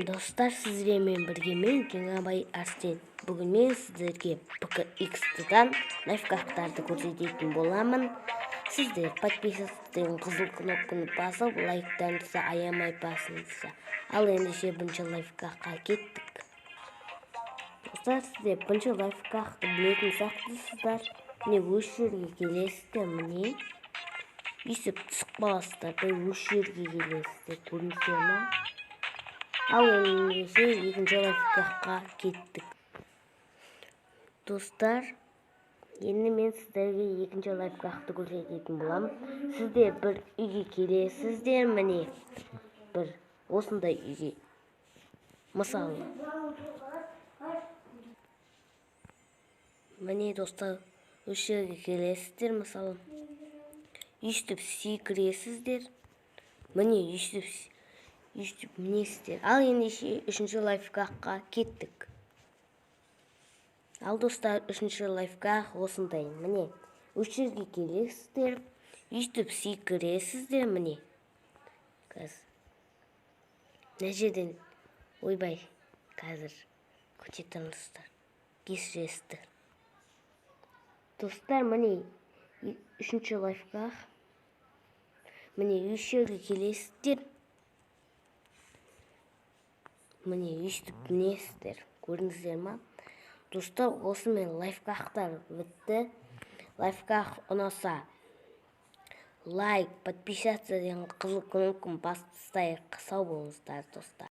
Достар, сіздермен бірге мен, Жаңабай Арсен. Бүгін мен сіздерге PK XD-дан лайфхактарды көрсететін боламын. Сіздер подписаться деген қызыл кнопканы басып, лайктарыңызды аямай басыңыздар. Ал ендеше бірінші лайфхакқа кеттік. Достар, сіздер бірінші лайфхакты білетін сияқтысыздар. Міне, осы жерге келесіздер, міне. Өйстіп түсіп қаласыздар да, осы жерге келесіздер, көрдіңіздер ма? Ал ендеше екінші лайфхакқа кеттік. Достар, енді мен сіздерге екінші лайфхакты көрсететін боламын. Сіздер бір үйге келесіздер, міне, бір осындай үйге. Мысалы, міне, достар, осы жерге келесіздер, мысалы, өйстіп секіресіздер, міне, өйстіп мінесіздер. Ал ендеше үшінші лайфхакқа кеттік. Ал достар, үшінші лайфхак осындай. Міне, осы жерге келесіздер, өйстіп секіресіздер, міне. Қазір мына жерден, ойбай, қазір күте тұрыңыздар, кешіресіздер. Достар, міне, үшінші лайфхак. Міне, осы жерге келесіздер. Міне, өйстіп мінесіздер. Көрдіңіздер ма? Достар, осымен лайфхактар бітті. Лайфхак ұнаса, лайк, подписаться деген қызыл кнопканы басып тастайық. Сау болыңыздар, достар.